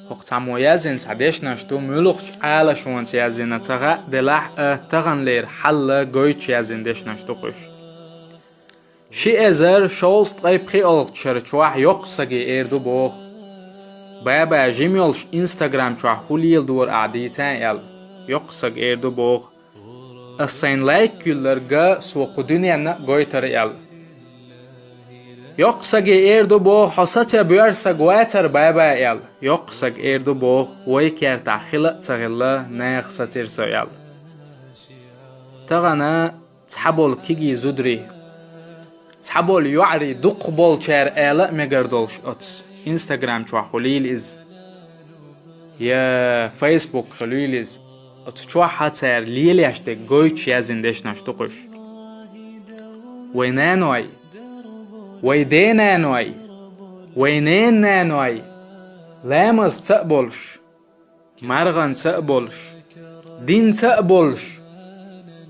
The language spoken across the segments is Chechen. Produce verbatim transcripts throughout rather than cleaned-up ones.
ХӀокху цхьаммо яздина цхьа дешнаш ду, муьлххачу Ӏалашонца яздина ца хаьа, делахь а таханлера хьал гойтуш яздина дешнаш ду-кх уьш. Ши эзар шовзткъе пхоьалгӀачу шарахь йоккха саге эр ду боху: «Баба, жима йолуш Instagram чохь хӀун леладора ахь дийцахь», — аьлла. Йоккха сага эр ду боху: «Ас сайн лайк кхуьлларг со кху дуьненна а гойтура», — аьлла. Йоккха саге эр ду боху: «Хьо сацо боьрша саг вацара, баба», — аьлла. Йоккха сага эр ду боху: «Вай кертахь хила а ца хилла, наха сацира со», — аьлла. Тахана цхьаболу кегий зударий, цхьаболу йоӀарий дукхахболчара ала а мегар долуш оцу Instagram чохь хуьлийла иза, я Facebook хуьлийла иза, оцу чохь цара лелош дерг гойтуш яздина дешнаш ду-кх уьш. Вай наной, вай денаной, вай ненаной ламазца а болуш, марханца а болуш, динца а болуш,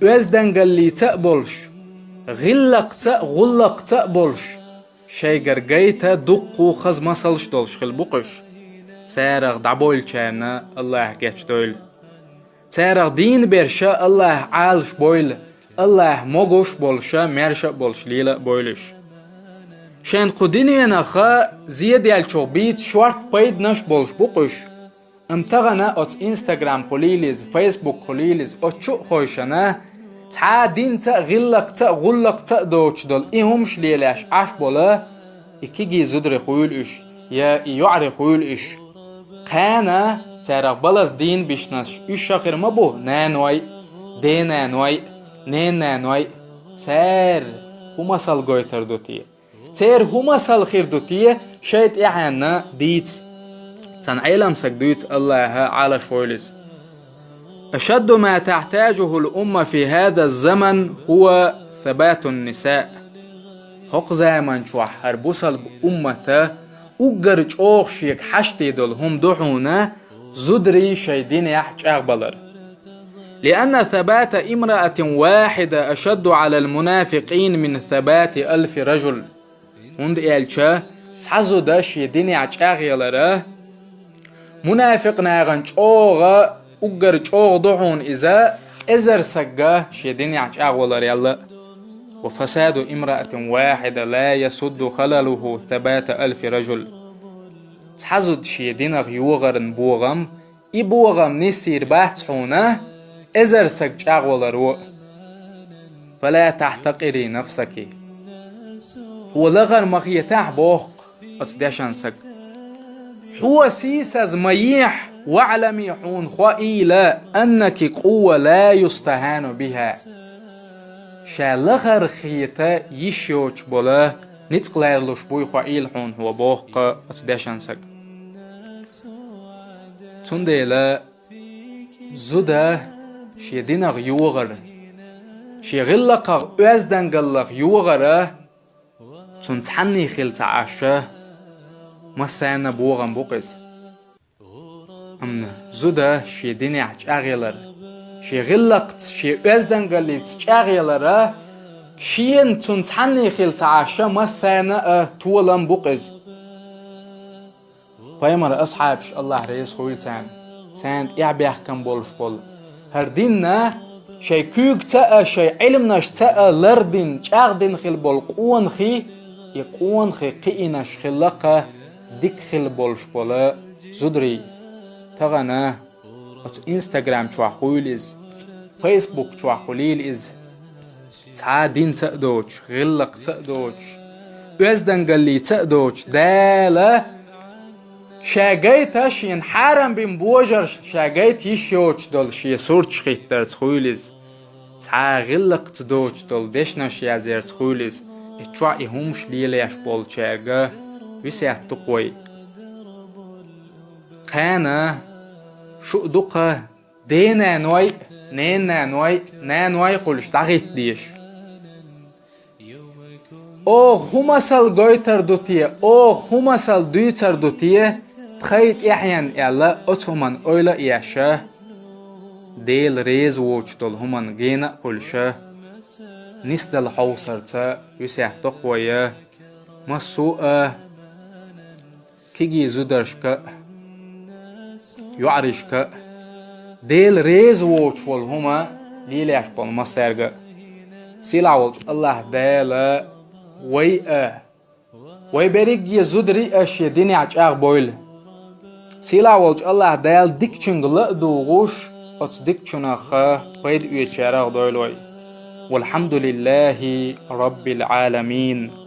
оьздангаллица а болуш, гӀиллакхца а, гӀуллакхца а болуш, шайгара гайта дуккха хаза масалш долуш хила бу-кх уьш. Царах дӀабойлучарна Аллаха гечдойла. Царах дийна берша Аллаха Ӏалаш бойла, Аллаха могуш болуша, маьрша а болуш лела а бойла уьш. Шайн кху дуьненах зеделлачух бийца шорта пайданаш а болуш бу-кх уьш. Амма тахана оцу Instagram хуьлийла иза, Facebook хуьлийла иза, оцу чу а хойшана, цхьа а динца а, гӀиллакхца а, гӀуллакхца а доцуш долу и хӀумаш лелош Ӏаш болу и кегий зударий хуьлийла уьш, я и йоӀарий хуьлийла уьш. Кхана царах балаза дийна бишнаш уьш а хир ма бу, наной а, денаной а, ненаной а. Цара хӀун масал гойтур ду те? Церан хӀун масал хир ду те, шайн тӀаьхьенна дийца. Цхьана Ӏелам сага дуьйцу, Аллаха Ӏалаш войла иза: «أشد ما تحتاجه الأمة في هذا الزمن هو ثبات النساء». ХӀокху заман чохь хӀара бусалба уммата уггар чӀогӀа шега хьаштий долу хӀума ду хьуна зударий шайн динехь чӀагӀбалар. «لأن ثبات امرأة واحدة أشد على المنافقين من ثبات ألف رجل». ХӀунда аьлча цхьа зуда шен динехь чӀагӀъялара мунафикъ нахана чӀогӀа, уггар чӀогӀа ду хьуна иза, эзар сагга шен динехь чӀагӀваларел а. «وفساد امرأة واحدة لا يسد خلله ثبات ألف رجل». Цхьа зуда шен динах йогӀаран богӀам, и богӀам нисйийр бац хьуна, эзар саг чӀагӀваларо а. «فلا تحتقري نفسك». Хьо лахара ма хетахь, боху оцу дешан сага. Хьо сийсаза ма ехьа, «واعلمي», хьуна хоийла, «أنك قوة لا يستهان بها». Ша лахара хета йиш йоцуш болу ницкъ ларлуш буй хоийла хьуна хьо, боху оцу дешан сага. Цундела зуда шен динах йогӀар, шен гӀиллакхах, оьздангаллах йогӀара, цунна цхьанний хила ца Ӏаш, массарна а богӀам бу-кх иза. Амма зуда шен динехь чӀагӀъялар, шен гӀиллакхца, шен оьздангаллица чӀагӀъялара, шена цунна цхьанний хила ца Ӏаш, массарна а толам бу-кх иза. Пайхамар асхьабаш, Аллах реза хуьлда царна, царна тӀаьхьабаьхкина болуш болу хӀара динна шайн куьйгаца а, шайн Ӏилманашца а лардина, чӀагӀдина хила болу къонахий, и къонахий кхиийнаш хилла-кх дика хила болуш болу зударий. Тахана оцу Instagram чохь хуьлийла иза, Facebook чохь хуьлийла иза. Цхьа а динца а доцуш, гӀиллакхца а доцуш, оьздангаллица а доцуш, Дала ша гайта шена хьарам бина божаршна ша гайта йиш йоцуш долу шен сурташ хӀиттарца хуьлийла иза. Цхьа а гӀиллакхца доцуш долу дешнаш язъярца хуьлийла иза. И чохь и хӀумаш лелош болчаьрга весет ду-кх вай. Кхана шу а ду-кх денаной а, ненаной а, наной а хуьлуш дӀахӀитта дезаш. Оха хӀун масал гойтур ду те, оха хӀун масал дуьйцур ду те, тхайн тӀаьхьенна аьлла, оцу хӀуманна ойла а еш, Дела реза воцуш долу хӀуманна гена а хуьлуш, нисдала хьовсарца весет до-кх вай, массо а кегий зударшка а. йоӀарашка а, Дела реза воцуш волу хӀума лелош болу массаьрга а. Сийлахь волчу АллахӀ Дала вай а, вай берриге зударий а шен динехь чӀагӀбойла. Сийлахь волчу АллахӀ Дала дикачуьнга ла а дугӀуш, оцу дикачунах пайда оьцучарах а дойла вай. Валхьамдулиллахи Роббил Ӏаламин.